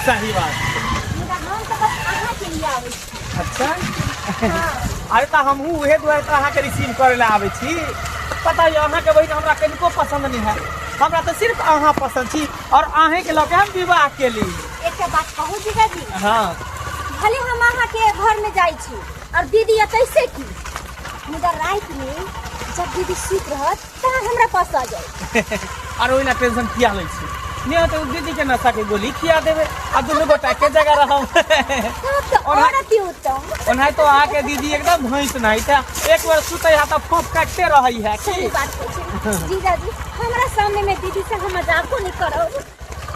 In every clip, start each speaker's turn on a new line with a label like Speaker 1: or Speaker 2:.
Speaker 1: सही बात।
Speaker 2: मुदा हम तऽ बस अहाँके लिए आबै छी।
Speaker 1: अच्छा।
Speaker 2: हाँ।
Speaker 1: अरे तऽ हमहूँ उहे दुआरे तऽ अहाँके रिसीव करै लए आबै छी। पता यऽ, अहाँके बहिन हमरा कनिको पसन्द नहि है। हमरा तऽ सिर्फ अहाँ पसन्द छी और अहींके लऽ के हम विवाह केली।
Speaker 2: एकटा बात कहू जीजाजी?
Speaker 1: हाँ।
Speaker 2: भले हम अहाँके घरमे जाइ छी और दीदी एतै से की, मुदा रातिमे जब दीदी सुति रहत तऽ अहाँ हमरा पास आ जाउ।
Speaker 1: और ओहि ला टेंशन किया लै छी? नहि होतै तऽ दीदी के नशा के गोली खिया देबै आ दुनू गोटा एके जगह रहब।
Speaker 2: तब तऽ
Speaker 1: और
Speaker 2: और अति उत्तम।
Speaker 1: ओनाहितो अहाँके दीदी एकदम भैंस नहीं तऽ एक बार सुतै है तऽ फोफ काटते रहै है।
Speaker 2: सही
Speaker 1: की
Speaker 2: बात कहै छी जीजाजी, हमरा सामने में दीदी से हम मजाको नहीं करब।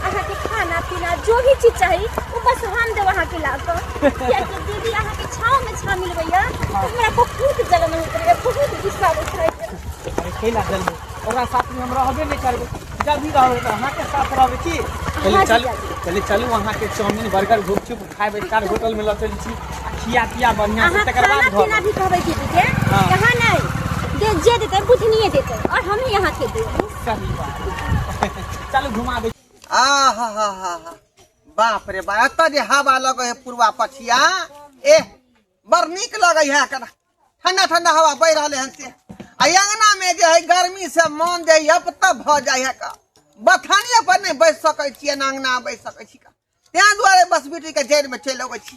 Speaker 2: अहाँके खाना पीना जो भी चीज चाही वो बस हम देब अहाँके ला कऽ, कियाकि दीदी अहाँके छाँव में छाँ मिलबैया तऽ हमरा बहुत जलन होइत रहैया, बहुत गुस्सा आबैत रहैया।
Speaker 1: अरे कैला जलबै? ओकरा साथ में हम रहबे नहीं करबै। जब भी रहबै तऽ अहाँके साथ रहबै की। पहिले
Speaker 2: हाँ,
Speaker 1: चलू।
Speaker 2: जीजाजी।
Speaker 1: पहिले चलू, अहाँके चाउमीन बर्गर गुपचुप खाय स्टार होटल में लऽ चलै छी आ खिया पिया बढ़िया से।
Speaker 2: अहाँ
Speaker 1: तकर
Speaker 2: खाना
Speaker 1: बाद
Speaker 2: पीना
Speaker 1: घर
Speaker 2: भी कहबै दीदी के।
Speaker 1: हाँ।
Speaker 2: कहाँ नहीं दे, जे देतै बुझनिए देतै और हम ही अहाँके देबै।
Speaker 1: सही बात, चलू घुमा दै।
Speaker 3: आ हा हा हा हा, बाप रे बा, एतऽ जे हवा लगै है पूर्वा पछिया, एह बड़ नीक लगै है। एकर ठंडा ठंडा हवा बहि रहलै हन से। आ अंगना में जे है गर्मी से मन जे है तब भऽ जाइ है का, बथानिए पर नहि बैस सकै छियै ने अंगना बैस सकै छी का। ताहि दुआरे बस बेटी के जड़ि में चलि अबै छी।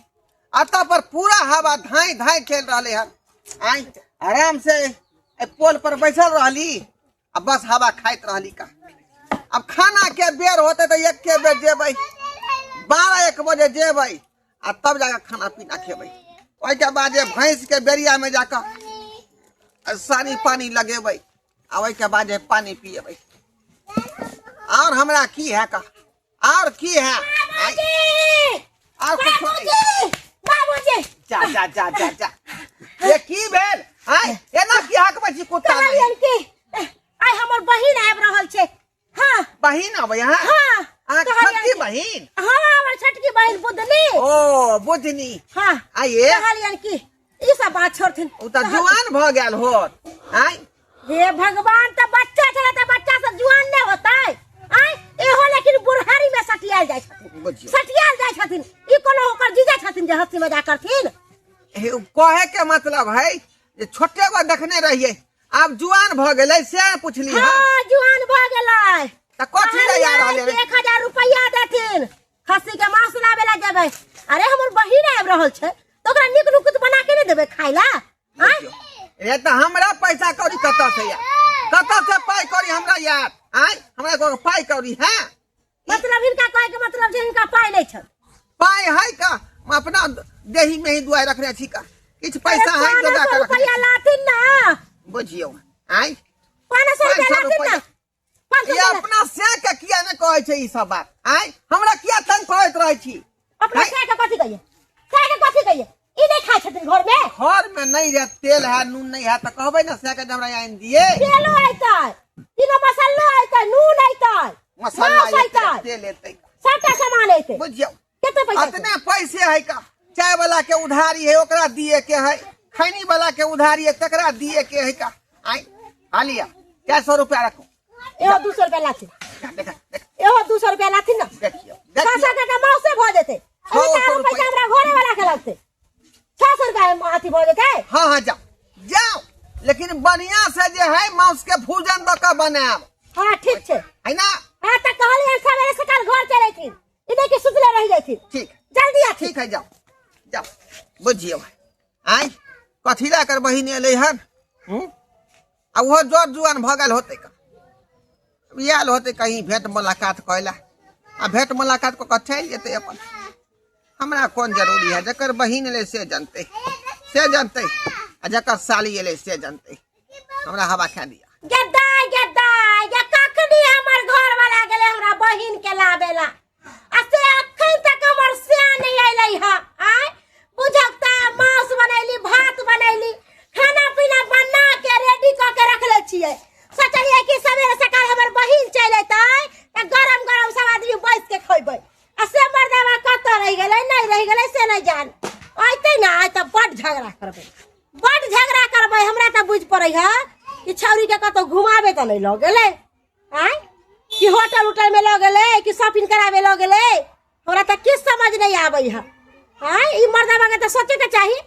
Speaker 3: एतऽ पर पूरा हवा धाँइ धाँइ चलि रहलै हन। आइ आराम से एहि पोल पर बैसल रहली आ बस हवा खाइत रहली का। अब खाना के बेर होते तऽ एके बेर जेबै, 12-1 बजे जेबै आ तब जाकऽ खाना पीना खेबै। ओहिके बाद जे भैंस के बेरिया में जाकऽ सानी पानी लगेबै आ ओहिके बाद जे पानी पिएबै। और हमरा की है का, और की है? और कुछ नहीं।
Speaker 2: बाबूजी।
Speaker 3: जा जा जा जा जा, ये की भेल? आय एना की हकबै छी कुत्ता नहीं?
Speaker 2: कहलियन कि आइ हमर बहिन आबि रहल छै। हाँ।
Speaker 3: बहिन अबै है?
Speaker 2: हाँ।
Speaker 3: अहाँ
Speaker 2: कहलियन
Speaker 3: छोटकी
Speaker 2: कि-
Speaker 3: बहिन?
Speaker 2: हाँ, हमर छोटकी बहिन बुधनी।
Speaker 3: ओ बुधनी।
Speaker 2: हाँ।
Speaker 3: आइए।
Speaker 2: कहलियन कि ई सब बात छोड़थिन।
Speaker 3: ओ तऽ जुआन भऽ गेल होत। आय
Speaker 2: हे भगवान, तऽ बच्चा छलै तऽ बच्चा सब जुआन नहि होतै? आय एहो लेकिन बुढ़ारी में सटियाल जाइ छथिन।
Speaker 3: बुझियौ।
Speaker 2: सटियाल जाइ छथिन। ई कोनो ओकर जीजा छथिन जे हंसी मजाक करथिन?
Speaker 3: हे, ओ कहे के मतलब है जे छोटे गो देखने रहिए, आब जुआन भऽ गेलै से पुछली। हाँ।
Speaker 2: हाँ, जुआन भऽ गेलै।
Speaker 3: तऽ कथी लए आ रहलै रे?
Speaker 2: 1000 रुपैआ देथिन, खस्सी के मांस लाबे ला जेबै। अरे हमर बहिन आबि रहल छै तऽ ओकरा नीक नुकुत बना के नहि देबै खाय ला? आँय?
Speaker 3: रे तऽ हमरा पैसा कौड़ी कतऽ से यार, कतऽ से पाइ कौड़ी हमरा यार? आँय, हमरा कोनो पाइ कौड़ी है?
Speaker 2: मतलब हिनका कहे के मतलब जे हिनका पाइ नहि छनि।
Speaker 3: पाइ है का, हम अपना देही में ही दुआई रखने छी का, किछु पैसा है जोगा के रखने
Speaker 2: रुपैआ
Speaker 3: छी।
Speaker 2: लाथिन ना।
Speaker 3: बुझियौ। आँय,
Speaker 2: 500 रुपैआ
Speaker 3: 500
Speaker 2: लाथिन ना।
Speaker 3: रुपैआ।
Speaker 2: 500
Speaker 3: ये
Speaker 2: रुपैआ।
Speaker 3: अपना से के किया ने कहै छै ई सब बात? आँय, हमरा किया तंग करैत रहै छी?
Speaker 2: अपना
Speaker 3: आँय?
Speaker 2: से के कथी कहिए, से के कथी कहिए? ई नहि खाइ छथिन घर में?
Speaker 3: घर में नहीं है तेल है नून नहीं है तऽ कहबै ने से के जे हमरा आनि दिए।
Speaker 2: तेलो अयतै, तीनो मसालो अयतै, नून अयतै,
Speaker 3: मसाला
Speaker 2: मांस
Speaker 3: एतै,
Speaker 2: अयतै,
Speaker 3: तेल एतै,
Speaker 2: सबटा सामान अयतै।
Speaker 3: बुझियौ।
Speaker 2: कते पैसा छै?
Speaker 3: अतने पैसे है का, चाय वाला के उधारी है ओकरा दिए के है, खैनी वाला के उधारी है तकरा दिए के है का। आइ हालिया 400 रुपया रखो।
Speaker 2: एहो 200 रुपया लाथिन।
Speaker 3: देखा देखा।
Speaker 2: एहो 200 रुपया लाथिन ना।
Speaker 3: देखियौ,
Speaker 2: 600
Speaker 3: देखियौ।
Speaker 2: टका मांसे भऽ जेतै।
Speaker 3: छओ
Speaker 2: अरे
Speaker 3: सौ
Speaker 2: तारो पैसा
Speaker 3: रुपया।
Speaker 2: हमरा घरे वाला के लगतै। 600 रुपया मे अथी भऽ जेतै।
Speaker 3: हाँ हाँ, जाओ जाओ, लेकिन बढ़िया से जे है मांस के भूजन दऽ के बनायब।
Speaker 2: हाँ, ठीक छै।
Speaker 3: है ना?
Speaker 2: हाँ, तऽ कहलियै सवेरे सकाल घर चलैथिन, ई नहि कि सुतले रहि जाइथिन।
Speaker 3: ठीक।
Speaker 2: जल्दी आथिन।
Speaker 3: ठीक है, जाओ जाओ। बुझियौ, आँय कथी लए एकर बहिन एलै हन? हूँ, आ ओहो जोर जुआन भऽ गेल होतै का, आयल होतै कहीं भेंट मुलाकात करै लए आ भेंट मुलाकात कऽ कऽ चलि जेतै अपन। हमरा कोन जरूरी है? जकर बहिन एलै से जनतै, से जनतै, आ जकर साली एलै से जनतै। हमरा हवा खा दिया।
Speaker 2: गे दाय, गे दाय, गे कखनी हमर घर वाला गेलै हमरा बहिन के लाबे ला आ से अखन तक हमर सिया नहीं अयलै हा। आय बुझक त मांस बनैली, भात बनैली, खाना पीना बना के रेडी कऽ के रखले छियै। सोचलियै कि सवेरे सकाल हमर बहिन चलि अयतै तऽ गरम गरम सब आदमी बैस के खैबै, आ से मर्दावा कतऽ रहि गेलै, नहि रहि गेलै से नहि जान। अयतै ने आइ तऽ बड्ड झगड़ा करबै, बड्ड झगड़ा करबै। हमरा तऽ बुझि पड़ै है कि छौरीके कतहु घुमाबे तऽ नहि लऽ गेलै? आँय, कि होटल उटल में लऽ गेलै, कि शॉपिंग कराबे लऽ गेलै? हमरा तऽ किछु समझ नहि आबै है। आँय, ई मर्दबा के तऽ सोचैके चाही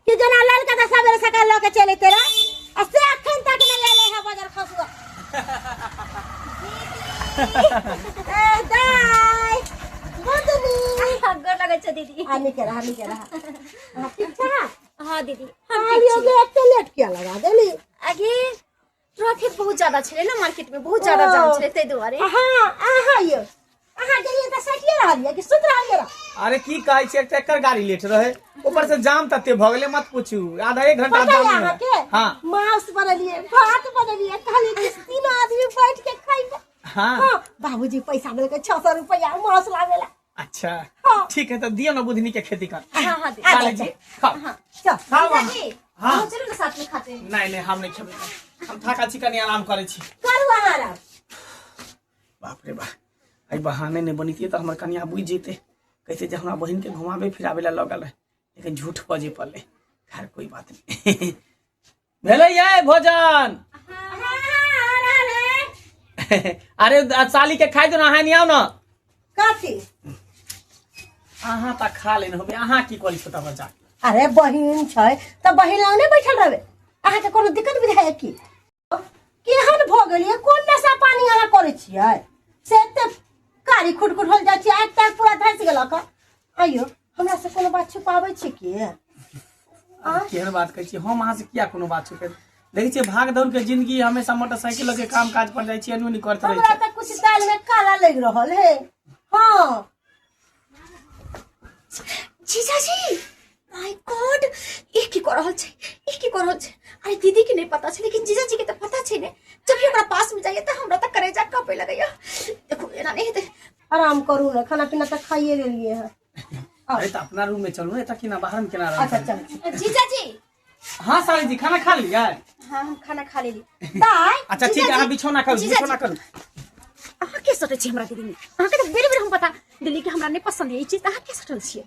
Speaker 2: कि जेना लड़का तऽ सवेरे सकाल लऽ के चलि अयतै रह, आ से अखन तक नहि एलै है बजर खसुआ। ए दाइ बुदनी,
Speaker 4: गोर लगै छै दीदी।
Speaker 2: आ नीके रह, नीके रह। अहाँ ठीक छै?
Speaker 4: हाँ दीदी, हम ठीक
Speaker 2: कहलियौ
Speaker 4: छी।
Speaker 2: जे एते लेट किया लगा देली?
Speaker 4: आगे ट्रैफिक बहुत ज्यादा छलै ने मार्केट में, बहुत ज्यादा जाम छलै, ताहि दुआरे।
Speaker 2: हाँ, अहाँ यौ, अहाँ गेलियै तऽ सटिए रहलियै कि सुति रहलियै रह?
Speaker 1: अरे की कहै छी, एक तऽ एकर गाड़ी लेट रहे, ऊपर से जाम तते भऽ गेलै, मत पूछू, आधा एक घंटा
Speaker 2: पता
Speaker 1: जाम
Speaker 2: है
Speaker 1: में।
Speaker 2: अहाँके?
Speaker 1: हाँ।
Speaker 2: मांस बनेलियै, भात बनेलियै, कहलियै कि तीनों आदमी बैठ के खैबै।
Speaker 1: हाँ।
Speaker 2: हाँ, बाबूजी पैसा देलकै 600 रुपया मांस लाबे ला।
Speaker 1: अच्छा।
Speaker 2: हाँ।
Speaker 1: ठीक है, तो दियो ना बुधनी के खेती कर।
Speaker 4: हाँ हाँ दीदी।
Speaker 1: साले जी खाओ।
Speaker 2: चल।
Speaker 1: खाओ अहाँ।
Speaker 4: जी,
Speaker 1: हाँ।
Speaker 4: अहाँ चलू ना, साथ में खाते हैं।
Speaker 1: नहीं नहीं, हम नहीं खेबै, हम थाकल छी, कनी आराम करै छी।
Speaker 2: करू अहाँ आराम।
Speaker 1: बाप रे बाप, एहि बहाने नहि बनितियै तऽ हमर कनिया बुझि जैते, कहते जे हमरा बहिन के घुमाबे फिराबे ला लगल है, लेकिन झूठ बजे पड़ले। खैर कोई बात नहीं। भेलै ये भोजन? अरे साली के खाइ दो ना, अहाँ नहीं आउ ना।
Speaker 2: कथी?
Speaker 1: अहाँ तऽ खा लेने होबै, अहाँ की करी छोटा बच्चा?
Speaker 2: अरे बहिन छै तऽ बहिन लग नहि बैठल रहबै? अहाँके कोनो दिक्कत बुझाइए की? केहन भऽ गेलियै? कोन नशा पानी अहाँ करै छियै से एते कारी खुटखुट होल जाइ छियै? आइ तक पूरा धसि गेलक। आइयो हमरा से कोनो बात छुपाबै छी की?
Speaker 1: केहन बात कहै छी, हम अहाँ से किया कोनो बात छुपे? देखै छियै भाग दौड़ के जिंदगी, हमेशा मोटरसाइकिल लऽ के काम काज पर जाइ छियै, एनी ओनी करैत रहै
Speaker 2: हमरा
Speaker 1: छियै।
Speaker 2: तऽ कुछ दाल में काला लागि रहल है। हाँ।
Speaker 4: जीजाजी, माय गॉड, ई की कर रहल छै? ई की कर रहल छै? अरे दीदी के नहीं पता छै, लेकिन जीजाजी के तऽ पता छै ने। जब भी ओकरा पास में जाइए तऽ हमरा तऽ करेजा कांपे लगैया। देखो, एना नहीं हेतै।
Speaker 2: आराम करू ने, खाना पीना तऽ खाइए लेलियै है।
Speaker 1: अरे तऽ अपना रूम में चलू ने, एतऽ केना बाहर में केना आराम
Speaker 2: अच्छा
Speaker 1: करबै?
Speaker 2: चल।
Speaker 4: जीजाजी।
Speaker 1: हाँ साली जी, खाना खा लियै?
Speaker 4: हाँ, हम खाना खा लेली।
Speaker 2: दाइ।
Speaker 1: अच्छा ठीक है, अहाँ बिछौना करू।
Speaker 4: जीजाजी।
Speaker 1: बिछौना करू।
Speaker 4: अहाँ के सटै छी हमरा दीदी में? अहाँके तऽ बेर बेर हम बता देली कि हमरा नहीं पसंद है ई चीज, अहाँ के सटल छियै?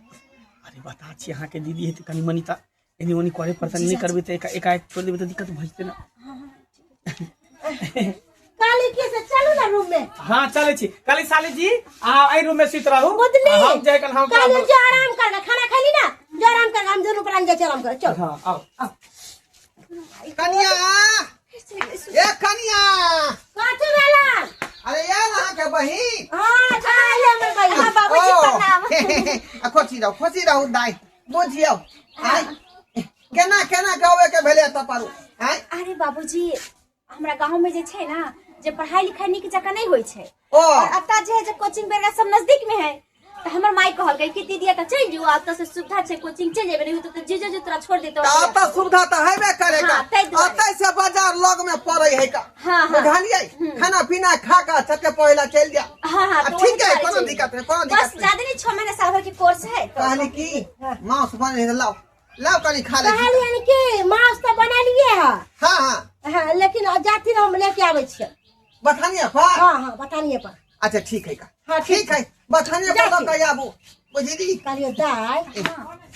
Speaker 1: अरे बता छी, अहाँके दीदी है तऽ कनी मनी तऽ एनी ओनी करे पड़तै, नहि करबै तऽ एकाएक छोड़ि देबै तऽ दिक्कत भऽ जेतै ने।
Speaker 2: काली के से चलू ना रूम में।
Speaker 1: हाँ चलै छी। काली साली जी, अहाँ एहि रूम में सुति रहू।
Speaker 2: बुझली?
Speaker 1: हम जाय कल हम
Speaker 2: काली जो आराम कर, खाना खाली ना, जो आराम कर, हम दोनों प्राण जाय आराम कर, चल।
Speaker 1: हाँ आओ।
Speaker 3: कनिया, ए कनिया।
Speaker 2: कथी भेला?
Speaker 3: अरे यार, अहाँके बहिन।
Speaker 2: हाँ, चल हमर बहिन।
Speaker 4: हाँ बाबूजी, प्रणाम।
Speaker 3: आ खुशी रहू, खुशी रहू दाइ, बुझियौ आइ केना केना गावे के भेलै एतऽ पर आइ?
Speaker 4: अरे बाबूजी, हमरा गांव में जे छै ना, जे पढ़ाई लिखाई नीक जकाँ नहीं होइ छै।
Speaker 3: ओ।
Speaker 4: और एतऽ जे है जे कोचिंग वगैरह सब नजदीक में है, तऽ हमर माई कहलकै कि दीदी एतऽ चलि जो, एतऽ से सुविधा छै, कोचिंग चलि जेबै, नहीं तऽ जीजो जे तोरा छोड़ देतौ।
Speaker 3: तऽ एतऽ सुविधा तऽ हेबे करे का।
Speaker 4: हाँ, ताहि दुआरे।
Speaker 3: एतऽ से बाजार लग में पड़े है का।
Speaker 4: हाँ, हाँ।
Speaker 3: बुझलियै? खाना पीना खा के छते पढ़े ला चलि जा।
Speaker 4: हाँ हाँ
Speaker 3: आ
Speaker 4: तो
Speaker 3: ठीक
Speaker 4: वही
Speaker 3: है,
Speaker 4: दुआरे
Speaker 3: कोनो
Speaker 4: चलि
Speaker 3: दिक्कत नहीं, कोनो
Speaker 4: बस
Speaker 3: दिक्कत नहीं।
Speaker 4: ज्यादा नहीं, 6 महीना साल भर के कोर्स है तो।
Speaker 3: कहली की मांस बने है, लाओ लाओ कनी खा ले।
Speaker 2: कहलियनि कि मांस तऽ बनेलियै है।
Speaker 3: हाँ हाँ।
Speaker 2: हाँ, लेकिन जाती हम लेके आबै छियै।
Speaker 3: बथानिया पर?
Speaker 2: हाँ हाँ, बथानिए पर।
Speaker 3: अच्छा ठीक है का।
Speaker 2: हाँ, ठीक।
Speaker 3: ठीक है, बथानिया पर
Speaker 2: जाइ छी।
Speaker 3: लऽ के आबू, बुझली?
Speaker 2: कहलियो दाइ,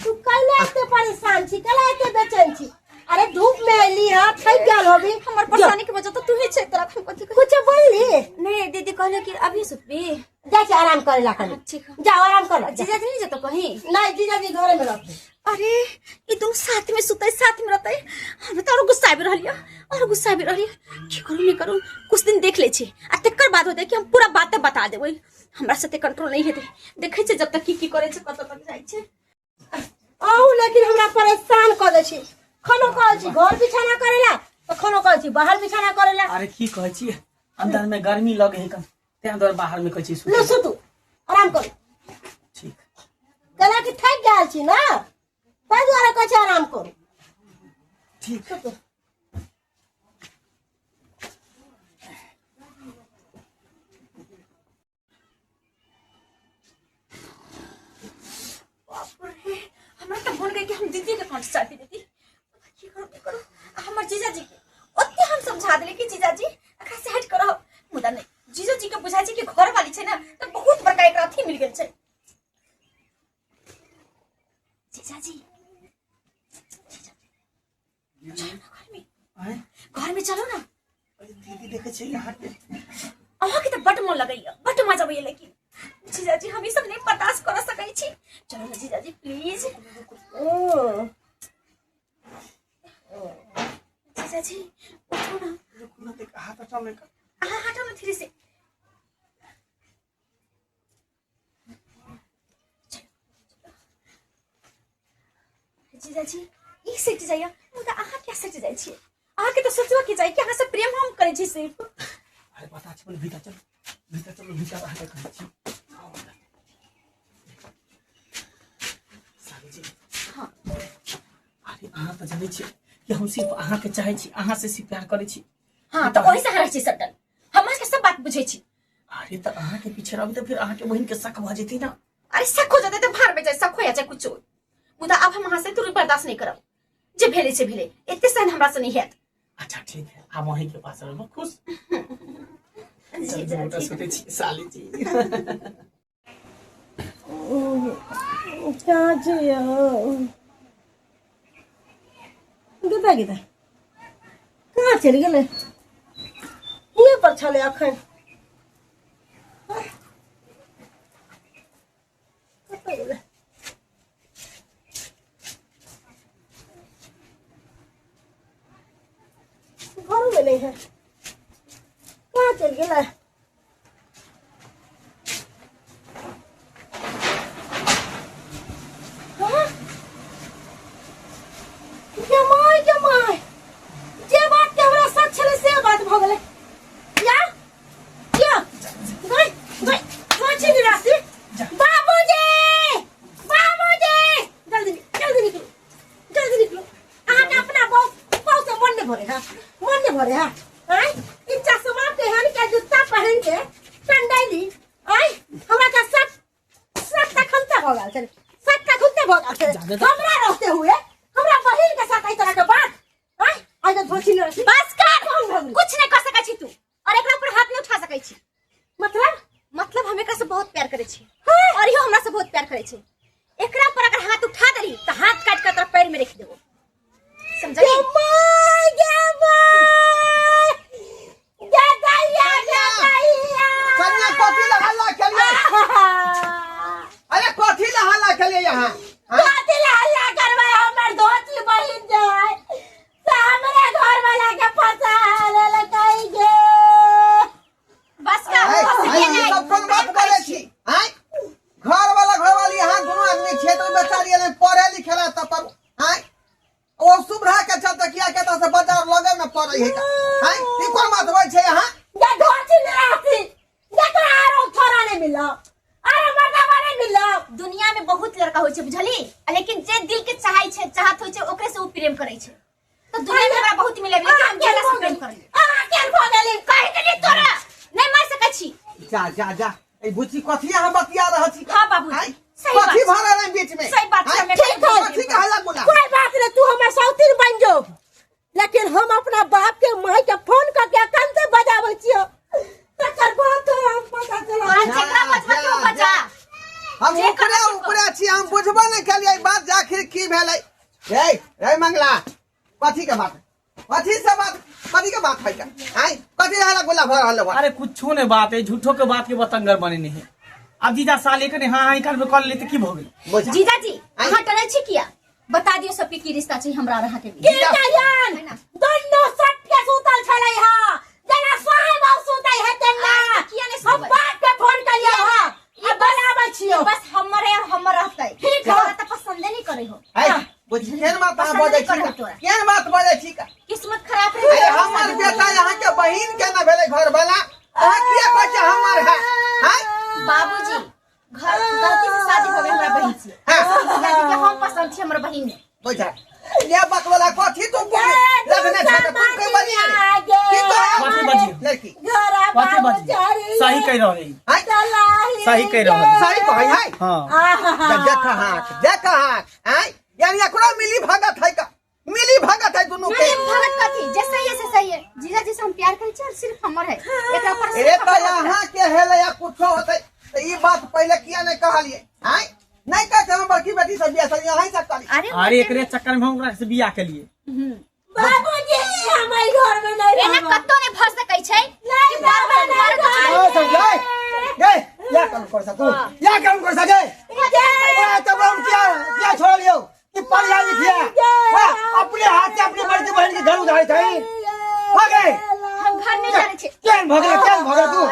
Speaker 2: तू कैला एते परेशान छी, कैला एते बेचैन छी? अरे धूप में अयली है, थक गेल होबी।
Speaker 4: हमर परेशानी के वजह तो तू ही छै, तोरा हम कथी कहै?
Speaker 2: कुछ बोलली?
Speaker 4: नहीं दीदी, कहले कि अभी सुतबी।
Speaker 2: जाइ छी आराम करे ला कनी।
Speaker 4: ठीक है।
Speaker 2: जाओ आराम कर ला, जा।
Speaker 4: जीजाजी नहीं जतो कहीं?
Speaker 2: नहीं, जीजाजी घरे में रहते।
Speaker 4: अरे ई दोनों साथ में सुतै, साथ में रहतै, हम तऽ और गुस्सा आबि रहल यऽ, और गुस्सा आबि रहल यऽ। की करू नहीं करू, कुछ दिन देख लै छी आ तकर बाद होतै कि हम पूरा बात बता देबै। हमरा से कंट्रोल नहीं हेतै। देखै छै जब तक की की करै छै, कतऽ तक जाइ छै।
Speaker 2: अहूँ लेकिन हमरा परेशान कऽ दै छी। खनो कहै छी घर बिछाना करेला, तऽ खनो कहै छी बाहर बिछाना करेला।
Speaker 1: अरे की कहै छी, अंदर में गर्मी लगे है कन, तें दुआरे बाहर में कहै छी सुतै।
Speaker 2: लो सुतू, आराम करू।
Speaker 1: ठीक।
Speaker 2: कहला कि थाकि गेल छी ना, ताहि दुआरे कहै छी आराम करू।
Speaker 1: ठीक।
Speaker 2: सुतू।
Speaker 4: बाप रे, हमरा तऽ मन गई कि हम दीदी के कांट चापी देती। की करू की करू। आ हमर जीजाजी के ओते हम समझा देली कि जीजाजी एकरा से हट कर रहो, मुदा नहीं, जीजाजी के बुझाइ छै कि घर वाली छै ना तऽ बहुत बड़का एकरा अथी मिल गेल छै। जीजाजी, जीजाजी, चलो ना घर में।
Speaker 1: आँय?
Speaker 4: घर में चलो ना।
Speaker 1: अरे दीदी देखै छै यहाँ के।
Speaker 4: अहाँके तऽ बड्ड मन लगैया, बड्ड मजा अबैया, लेकिन जीजाजी हम ई सब नहीं बर्दाश्त कर सकै छी चलो ना जीजाजी प्लीज जीजाजी उठो ना
Speaker 1: रुकू ना देख हाथ हटाओ नहीं
Speaker 4: अहाँ हटो ना धीरे से जीजाजी ई सटि जाइए मुदा अहाँ किया सटि जाइ छियै अहाँके तऽ सोचबऽ के चाही कि अहाँ से प्रेम हम करै छी सिर्फ
Speaker 1: अरे पता छै पहिले भीतर चलू भीतर चलू भीतर अहाँके कहै छी आउ अंदर। साली जी
Speaker 4: हाँ
Speaker 1: अरे अहाँ तऽ जनै छियै कि हम सिर्फ अहाँके चाहै छी अहाँ से सिर्फ प्यार करै छी
Speaker 4: हाँ तऽ ओहि से अहाँ रहै छी सटल हम अहाँके सब बात बुझै छी
Speaker 1: अरे तऽ अहाँके पीछे रहबै तऽ फिर अहाँके बहिन के शक भऽ जेतै ना
Speaker 4: अरे शक हो जेतै तऽ भार में जाए शक हो या चाहे कुछो मुदा आब हम अहाँ से दूरी बर्दाश्त नहीं करब जे भेलै से भेलै एते सहन हमरा से नहीं हैत
Speaker 1: अच्छा ठीक है आब अहीं के पास रहब खुश
Speaker 4: जी
Speaker 1: चलू गोटा
Speaker 4: जी
Speaker 1: सुतै छी साली जी
Speaker 2: कहाँ छी यौ गीता गीता कहाँ चलि गेलै हियाँ पर छलै अखन कतऽ गेलै घरोमे नहि है कहाँ चलि गेलै हाँ? जमाइ जमाइ जे बात के हमरा सच छलै से बात भऽ गेलै या या गई गई गई छी निराशी बाबूजी बाबूजी जल्दी जल्दी निकलू जल्दी निकलू अहाँके अपना बहुत बहुत से मन नहीं भरे है मन नहीं भरे है आय ई चश्मा पहन के जूता पहन के टंडैली आय हमरा के सब सब तखन भऽ गेल छलै सब तखन भऽ गेल छलै हमरा रहते हुए हमरा बहिन के साथ एहि तरह के बात आय आइ तऽ धोती नहि
Speaker 4: बस कर
Speaker 2: कौन भऽ गेलै?
Speaker 4: कुछ नहीं कर सकै छी तू और एकरा पर हाथ नहीं उठा सकै छी
Speaker 2: मतलब
Speaker 4: मतलब हम एकरा से बहुत प्यार करै छी
Speaker 2: हाँ।
Speaker 4: और इहो हमरा से बहुत प्यार करै छै एकरा पर अगर हाथ उठा देली तो हाथ काट के तोरा पैर में रख देबो समझली
Speaker 2: गे माय गे माय गे दैया गे दैया
Speaker 3: कन्या कथी ला हल्ला केलिए अरे कथी ला हल्ला केलिए यहाँ हाँ?
Speaker 2: कथी ला हल्ला करबै हमर धोती बहिन जे है से हमरे घर वाला के फंसा लेलकै गे
Speaker 4: बस का
Speaker 3: आय,
Speaker 4: बस
Speaker 3: आय,
Speaker 4: ये
Speaker 3: ई
Speaker 4: नहीं
Speaker 3: सब कोन बात बोले छी आय घर वाला घर वाली यहाँ दुनू आदमी छियै तऽ बेचारी एलै पढ़े लिखे ला तऽ पर आय ओ सुभरा के चलते किया के तऽ से बाजार लगे में पड़ै है आय ई कोन बात होइ छै यहाँ
Speaker 2: गे धोती ले रहती गे तोरा आरो थोड़ा नहीं मिलो आरो मर्दावा नहीं मिलो
Speaker 4: दुनिया में बहुत लड़का होइ छै बुझली आ लेकिन जे दिल के चाहै छै चाहत होइ छै ओकरे से ओ प्रेम करै छै तो दुनिया में हमरा बहुत मिले लेकिन हम केला से प्रेम करै
Speaker 2: अहाँ केहन भऽ गेली
Speaker 4: कहि देली तोरा नहीं मार सकै छी
Speaker 3: जा जा जा ई बुच्ची कथी अहाँ बतिया रहल छी
Speaker 4: हाँ, बाबूजी,
Speaker 3: आय,
Speaker 4: सही बात
Speaker 3: कथी
Speaker 4: छै।
Speaker 3: भऽ रहल है बीच में
Speaker 4: सही बात छै,
Speaker 3: आय,
Speaker 4: हमे
Speaker 2: ठीक है।
Speaker 3: कथी के हल्ला गुल्ला
Speaker 2: कोई बात नहीं तू हमर सौतीन बन जो लेकिन हम अपना बाप के माई के फोन करके कंते से बजाबै छियो तकर बाद तो हम पता चला
Speaker 4: तोरा जेकरा बजबा के ओ बजा
Speaker 3: हम
Speaker 4: जे
Speaker 3: उपरे
Speaker 4: करऽ से
Speaker 3: उपरे छी हम बुझबो नहि केलियै ई बात जे आखिर की भेलै रे रे मंगला कथी के बात कथी से बात कथी के बात है का आय कथी हल्ला गुल्ला भऽ रहल बा
Speaker 1: अरे कुछो नहीं बात है झूठो के बात के बतंगर बने नहीं है अब जीजा साले के हाँ हाँ कर कर ले तो की भऽ गेल
Speaker 3: बुझा
Speaker 4: जीजाजी
Speaker 3: आय।
Speaker 4: अहाँ डरै छी किया बता दियो सबके की रिश्ता छै हमरा और अहाँ के बीच
Speaker 2: की कहियन
Speaker 4: है ना?
Speaker 2: दोनों सट के सुतल छलै हा जेना साहेब आउ सुतै है तेना
Speaker 4: आइ तऽ किया नहि
Speaker 2: हम
Speaker 4: सुतबै?
Speaker 2: बाप के फोन करियो हा
Speaker 4: ई
Speaker 2: आ बजाबै छियो
Speaker 4: बस हमर है और हमर रहतै
Speaker 2: ठीक है।
Speaker 4: तोरा तऽ पसंदे नहीं करै हो
Speaker 3: आय बुझी केहन बात अहाँ
Speaker 4: पसंद
Speaker 3: बजै
Speaker 4: नहि
Speaker 3: छी
Speaker 4: करै
Speaker 3: का?
Speaker 4: तोरा।
Speaker 3: केहन बात बजै छी का?
Speaker 4: किस्मत खराब रहे
Speaker 3: अरे हमर बेटा यहाँ के बहिन के ना भेलै घर वाला अहाँ किया कहै छियै हमर है आय
Speaker 4: बाबूजी घर गलती से शादी हो गई हमरा बहिन से
Speaker 3: हाँ।
Speaker 4: जीजाजी के हम पसंद छी हमर बहिन ने
Speaker 3: बुझा ये बात वाला कथी तू लगने छै तऽ तू के बजिया रे? की कहै
Speaker 1: कथी बजियौ?
Speaker 3: लड़की
Speaker 1: कथी बजियौ? सही कहि रहल है
Speaker 3: आय
Speaker 1: सही कहि रहल है
Speaker 3: सही कहै है
Speaker 1: हाँ
Speaker 3: देख हाथ देख हाथ आय यानी एकरो मिली भगत है का मिली भगत है दुनू के
Speaker 4: मिली भगत कथी जे सही है से सही है जीजाजी से हम प्यार करै छी और सिर्फ हमर है एकरा पर
Speaker 3: ए
Speaker 4: सिर्फ
Speaker 3: तऽ
Speaker 4: हमर हक है।
Speaker 3: यहाँ के हेले या कुछो होतै तऽ ई बात पहिले किया नहि कहलियै आय नहीं कहै छै हम बड़की बेटी से बियाह छलियै अहीं से करी
Speaker 4: अरे
Speaker 1: अरे एकरे चक्कर में हम ओकरा से बियाह केलिए
Speaker 2: बाबूजी हम एहि घर में नहीं
Speaker 4: एना
Speaker 2: रहब
Speaker 4: कत्तो नहीं भर सकै छै
Speaker 2: नहीं
Speaker 4: कि बार बार
Speaker 2: रहब,
Speaker 4: घर
Speaker 2: नहीं
Speaker 4: के
Speaker 3: ओ समझै ए
Speaker 5: या काम कर सकू या काम कर सके ओए तब हम क्या क्या छोड़ लियो कि पढ़िया लिखिया हाँ, अपने हाथ से अपनी बड़की बहन के घर उधारे चाहिए भागे
Speaker 4: हम घर नहीं जाने छे
Speaker 5: केन भगले केन भगले तू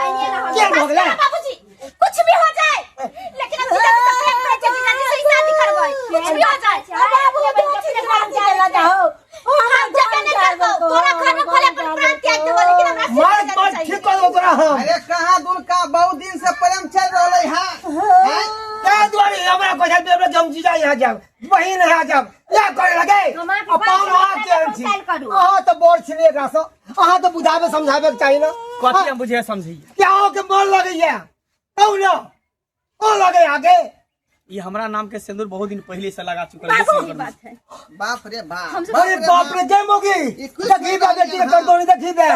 Speaker 5: केन भगले
Speaker 4: बाबूजी कुछ भी हो जाए लेकिन हम जीजाजी से प्रेम करै छियै जीजाजी से ही शादी करबै कुछ भी हो जाए
Speaker 2: बाबू दू चीज बात चला जाओ ओ
Speaker 4: हम जबे नहीं करबो तोरा घर में भले अपन प्राण त्याग देबो लेकिन हमरा से
Speaker 5: मार मार ठीक कर दो तोरा हम
Speaker 3: अरे कहाँ दुनका बहुत दिन से प्रेम चल रहले है हैं?
Speaker 5: क्या दुआरे हमरा को जाब हमरा जम जीजा यहाँ जाब बहिन यहाँ जाब या करे लगे
Speaker 2: हम अहाँके
Speaker 5: आ पाउन
Speaker 2: बात
Speaker 5: अहाँ
Speaker 2: के
Speaker 5: केहन छी
Speaker 2: पहुँचायल करू।
Speaker 5: अहाँ तऽ बड़ छियै एकरा सँ अहाँ तऽ बुझाबे समझाबे के चाही ना
Speaker 1: कथी हम बुझे समझिए
Speaker 5: क्या अहाँके मन लगैया कहू ना कौन लगे आगे
Speaker 1: ये हमरा नाम के सिंदूर बहुत दिन पहले से लगा चुकल है
Speaker 4: बाबू
Speaker 1: सिंदूर
Speaker 4: की बात है
Speaker 3: बाप रे बाप
Speaker 4: हम सब-
Speaker 5: अरे बाप रे जय मोगी
Speaker 3: ई कुछ
Speaker 5: देखी बा बेटी के कर दो देखी बे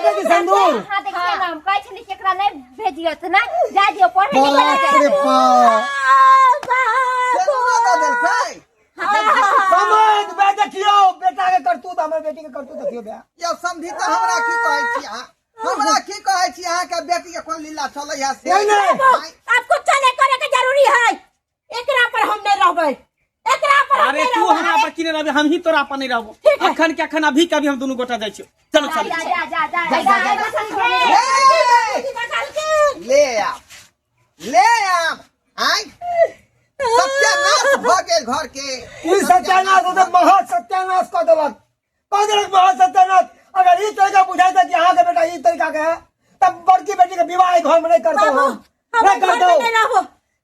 Speaker 5: बेटी सिंदूर
Speaker 2: हां देखिए ना हम कहै छली कि एकरा नहीं भेजियो त ना जा दियो पढ़े लिखे
Speaker 5: बाप रे बाप
Speaker 3: सिन्दूरो दऽ देलकै
Speaker 5: समझ बे देखियो बेटा के करतूत हमर बेटी के करतूत देखियो बे
Speaker 3: यौ समझी तऽ हमरा की कहै छी अहाँ हमरा की कहै छी अहाँके बेटी के कोन लीला चलै है से
Speaker 5: नहीं, नहीं।
Speaker 3: आँय?
Speaker 2: आपको चले करे के जरूरी है एकरा पर हम नहीं रहबै एकरा पर हम
Speaker 1: अरे
Speaker 2: नहीं
Speaker 1: तू
Speaker 2: रहबै
Speaker 1: हमरा पर की नहीं रहबे हम ही तोरा पर नहीं रहबो अखन के अखन अभी के अभी हम दुनू गोटा जाइ छियो चलो चलो
Speaker 2: जा जा जा जा जा
Speaker 3: ए! ले आब ले आब आय सत्यानाश भऽ गेल घर के
Speaker 5: ई सत्यानाश होते महा सत्यानाश कऽ देलक कऽ देलक महा सत्यानाश अगर ई तरीका बुझाइ कि अहाँके बेटा ई तरीका के है तब बड़की बेटी के विवाह घर में नहीं करते
Speaker 2: बाबू
Speaker 5: हम
Speaker 2: हम
Speaker 5: नहीं
Speaker 2: घर
Speaker 5: करते
Speaker 2: में नहीं रहबो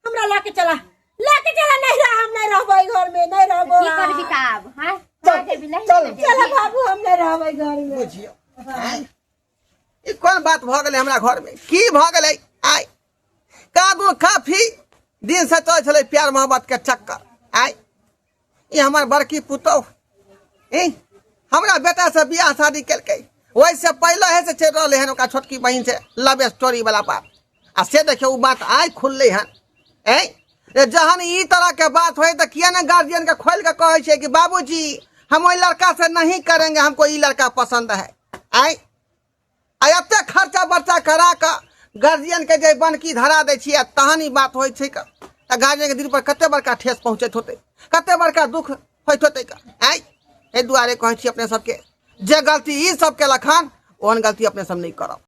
Speaker 2: हमरा लाके चला लाके चला नहीं रह हम नहीं रहबो ई घर में नहीं रहबो
Speaker 6: की करबी तऽ आब हाँ
Speaker 5: चल,
Speaker 6: जेबी नहीं
Speaker 5: चल।
Speaker 2: चला बाबू हम नहीं रहबै घर में
Speaker 3: बुझियौ आँय? ई कोन बात भऽ गेलै हमरा घर में की भऽ गेलै आय कादो काफी दिन से चलै छलै प्यार मोहब्बत के चक्कर आय ई हमर बड़की पुतोह ई हमरा बेटा से बियाह शादी केलकै ओहिसँ पहिले हे से चलि रहलै हन ओकरा छोटकी बहिन से लव स्टोरी वाला बात आ से देखियौ ओ बात आइ खुललै हन ऐ रे जहन ई तरह के बात होय तऽ किया ने गार्जियन के खोलि के कहै छै कि बाबूजी हम ओहि लड़का से नहीं करेंगे हमको ई लड़का पसंद है आय आ एते खर्चा बर्चा करा कऽ गार्जियनके जे बनकी धरा दै छियै तहन ई बात होइ छै तऽ गार्जियनके दिल पर कते बड़का ठेस पहुँचैत होतै कते बड़का दुख होइत होतै आँय एहि दुआरे कहै छी अपने सबके जे गलती ई सब केलक हन ओहन गलती अपने सब नहि करब।